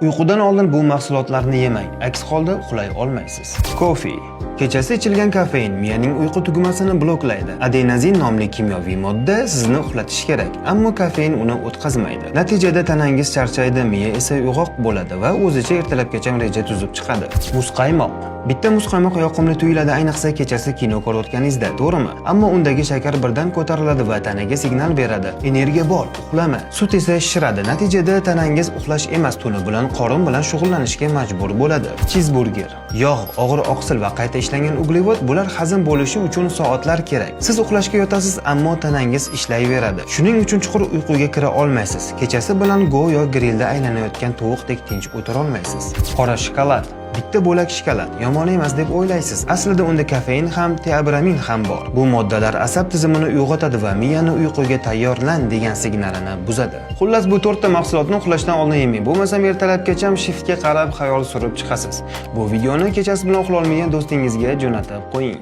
Uyqudan oldin bu mahsulotlarni yemang, aks holda uxlay olmaysiz. Kofe. Kechasi ichilgan kofein miyaning uyqu tugmasini bloklaydi. Adenozin nomli kimyoviy modda sizni uxlatishi kerak, ammo kofein uni o'tkazmaydi. Natijada tanangiz charchaydi, miya esa uyg'oq bo'ladi va o'zicha ertalabgacha reja tuzib chiqadi. Muzqaymoq. Bitta muzqaymoq yoqimli tuyuladi, ayniqsa kechasi kino ko'rayotganingizda, to'g'rimi? Ammo undagi shakar birdan ko'tariladi va tanaga signal beradi: "Energiya bor, uxlama." Sut esa shishiradi. Natijada tanangiz uxlash emas, tuni bilan qorin bilan shug'ullanishga majbur bo'ladi. Chizburger. Yog', og'ir oqsil va qayta ishlangan uglevod, bular hazm bo'lishi uchun soatlar kerak. Siz uxlashga yotasiz, ammo tanangiz ishlayveradi. Shuning uchun chuqur uyquga kira olmaysiz. Kechasi bilan go'yo grilda aylanayotgan tovuqdek tinch o'tira olmaysiz. Qora shokolad. Bitta bo'lak shokolad yomon emas deb o'ylaysiz. Aslida unda kofein ham, teobromin ham bor. Bu moddalar asab tizimini uyg'otadi va miyani uyquga tayyorlan degan signalini buzadi. Xullas, bu to'rtta mahsulotni uxlashdan oldin yemang. Bo'lmasam ertalabgacha shiftga qarab xayol surib chiqasiz. Bu videoni kechasi bilan uxlolmagan do'stingizga jo'natib qo'ying.